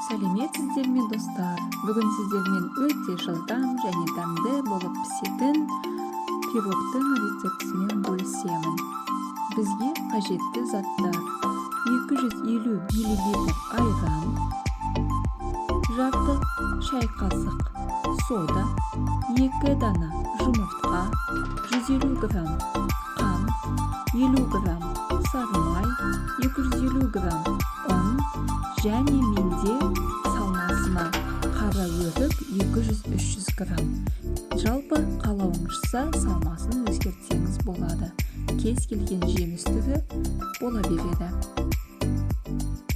Сәлеметсіздер ме, достар! Бүгін сіздермен өте жылдам және дәмді болып пісетін пирогтың рецептісімен бөлісемін. Бізге қажетті заттар: 250 мл айран, жарты шай қасық сода, 2 дана жұмыртқа, 150 грамм қант, 50 грамм сары май, 250 грамм ұн және менде салмасына қара өрік 200-300 грамм. Жалпы қалауыңызша салмасын өзгертсеңіз болады. Кез келген жеміс түрі бола береді.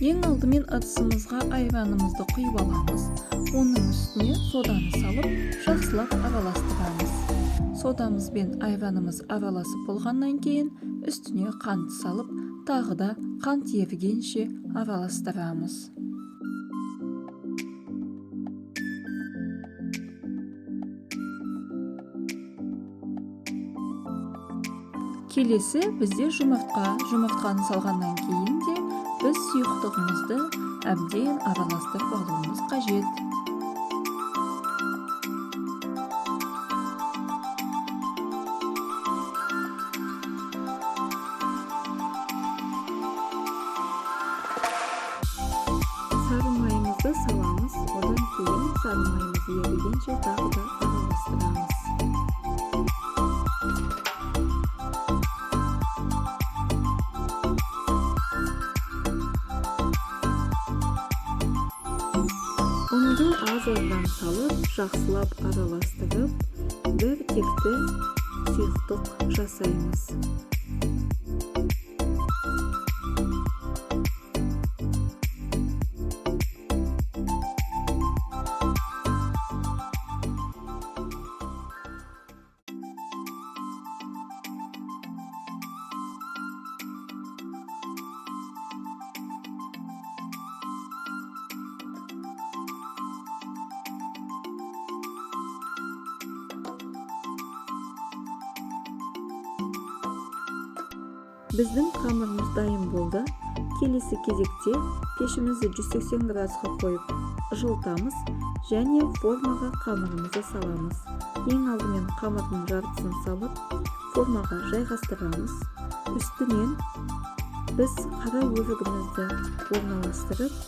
Ең алдымен ыдысымызға айранымызды құйып аламыз. Оның үстіне соданы салып, жақсылап араластырамыз. Содамыз бен айранымыз араласып болғаннан кейін үстіне қант салып, тағы да қант ерігенше араластырамыз. Келесі бізде жұмыртқа. Жұмыртқаны салғаннан кейін де біз сұйықтығымызды әбден араластырып алуымыз қажет. Сары майымызды саламыз, одан кейін сары майымыз ерігенше тағы да араластырамыз. Ұнды аз-аздан салып, жақсылап араластырып, бір текті сұйықтық жасаймыз. Біздің қамырымыз дайын болды. Келесі кезекте пешімізді 180 градусқа қойып жылытамыз және формаға қамырымызды саламыз. Ең алдымен қамырдың жартысын салып, формаға жайғастырамыз. Үстінен біз қара өрігімізді орналастырып,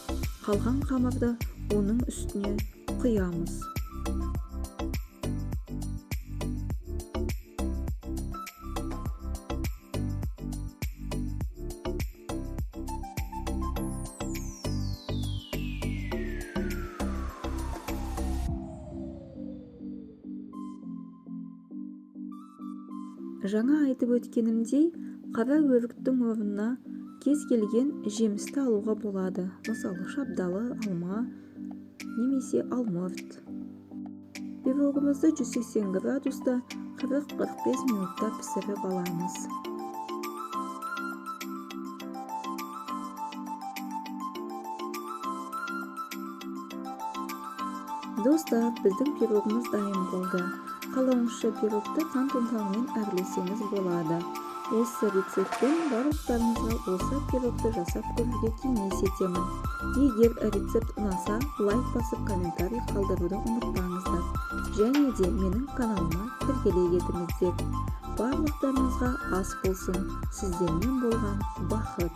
қалған қамырды оның үстіне құямыз. Жаңа айтып өткенімдей, қара өріктің орнына кез келген жемісті алуға болады. Мысалы, шабдалы, алма немесе алмұрт. Пирогымызды 180 градуста 40-45 минутта пісіріп аламыз. Достар, біздің пирогымыз дайын болды. Қалауыңызша пирогты қант ұнтағымен әрлесеңіз болады. Осы рецептпен барлықтарыңызға осы пирогты жасап көруге кеңес етемін. Егер рецепт ұнаса, лайк басып комментарий қалдыруды ұмытпаңыздар. Және де менің каналыма тіркеле кетіңіздер. Барлықтарыңызға ас болсын. Сіздермен болған Бақыт.